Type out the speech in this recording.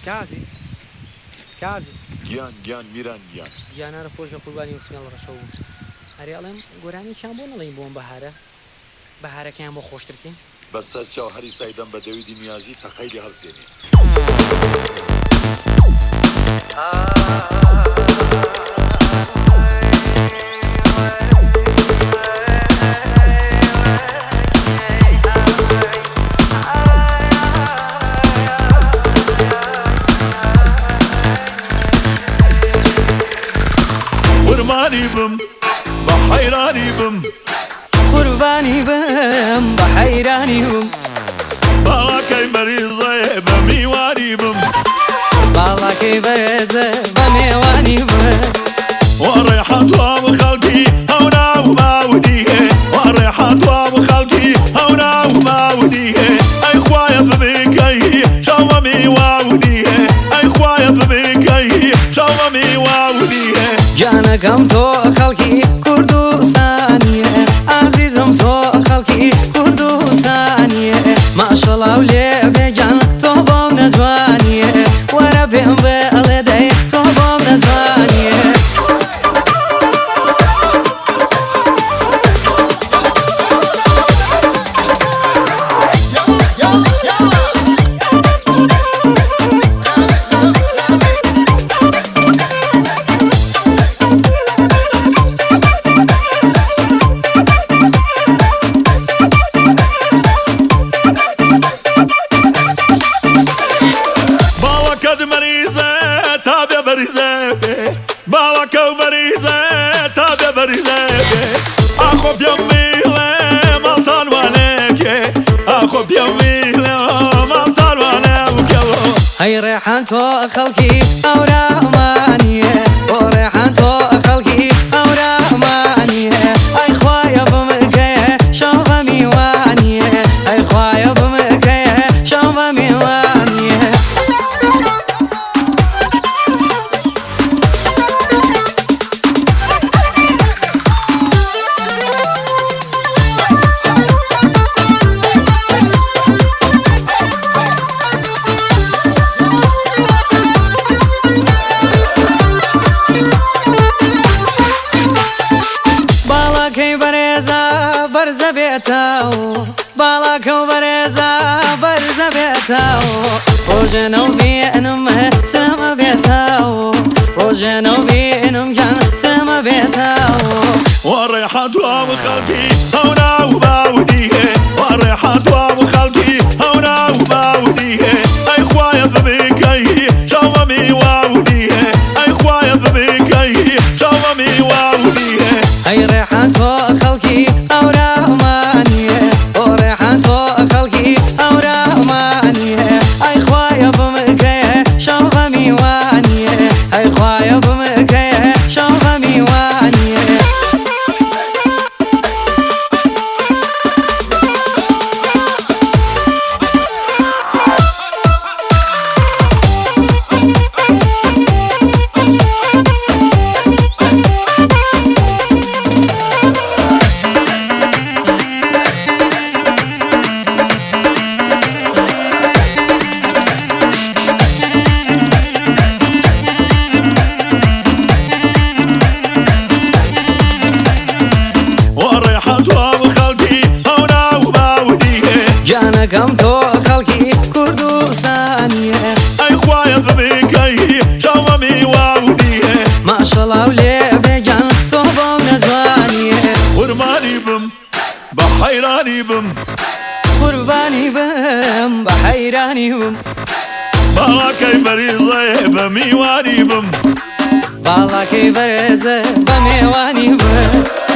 کازیز کازیز. گیان گیان میران گیان. گیانارە خۆشە قوربانی ئەو سمێڵ ڕەشەو بووم. ئەرێ ئەڵێم گۆرانیەکیان بۆ نەڵێین بۆ ئەم بەهارە بەهارەکەیان بۆ خۆشتر کەین. بە سەر چاو هەریسای دەم بە دەویدی نیازی تەقەی لێ هەڵسێنێ. قوربانی بم بە حەیرانی بم. قوربانی بم بە حەیرانی بم. باڵاکەی بەریزێ بە میوانی بم. باڵاکەی بەرزە بە مێوانی بم. وا ڕێحان توام خەڵکی ئەو ناو ماونیه، وا ڕێحان توام خەڵکی ئەو ناو ماونیه. ئەی خوایە ببیکەی شەوە میواونیه، ئەی خوایە ببیکەی شەوە میواونیه. گیانەکەم تۆ خەڵکی کوردستانیه، ئازیزم تۆ خەڵکی کوردستانیه. ماشەڵاو لێ بێگیان تۆ بۆم نەجوانیه، وەرە پێم بڵێ دەی تۆ بۆم نەجوانیه. باڵەکەت مەریزە تا بێ بەریزە بێ، باڵەکە و مەریزە تا بێ بەریزە بێ. ئاخۆ پێم میڵێ ماڵتان وانێکێ، ئاخۆ پێم میڵێ ماڵتان وانێکێەوە. ئەی ڕێحان تۆ خەڵکی ئەورامانیە، بۆ ڕێحان تۆ خەڵکی ئەورامانیە. ئەی خوایە بمکەیە شەو بە میوانیە، ئەی خوایە بمکەیە شەو بە میوانیە. باڵاکەی بەرێزە بەرزە بێتەوە، باڵاکە و بەرێزە بەرزە بێتەوە. ڕۆژێنە و بێنم سەمە بێتەوە، ڕۆژێنە و بێنم گیان سەمە بێتەوە. وا ڕێحان توام خەڵکی ئەو ناو باونیه، وا ڕێحان توام خەڵکی ئەو ناو باونیه. ئەی خوایە ببیکەی شەوە میواونیه، ئەی خوایە ببیکەی شەوە میواونیه. ئەی ڕێحان تۆ خەڵکی ئەورامانیه، بۆ ڕێحان تۆ خەڵکی ئەورامانیه. ئەی خوایە بمکەیە شەو بە میوانیه، ئەی خوایە بمکەیە شەو بە میوانیه. وا ڕێحان توام خەڵکی ئەو ناو باونیه، گیانەکەم تۆ خەڵکی کوردستانیه، ئەی خوایە ببیکەی شەوە میواونیه. ماشەڵاو لێ بێگیان تۆ بۆم نەجوانیه. قوربانی بم بە حەیرانی بم. قوربانی بم بە حەیرانی بم. باڵاکەی بەریزێ بە میوانی بم. باڵاکەی بەرزە بە مێوانی بم.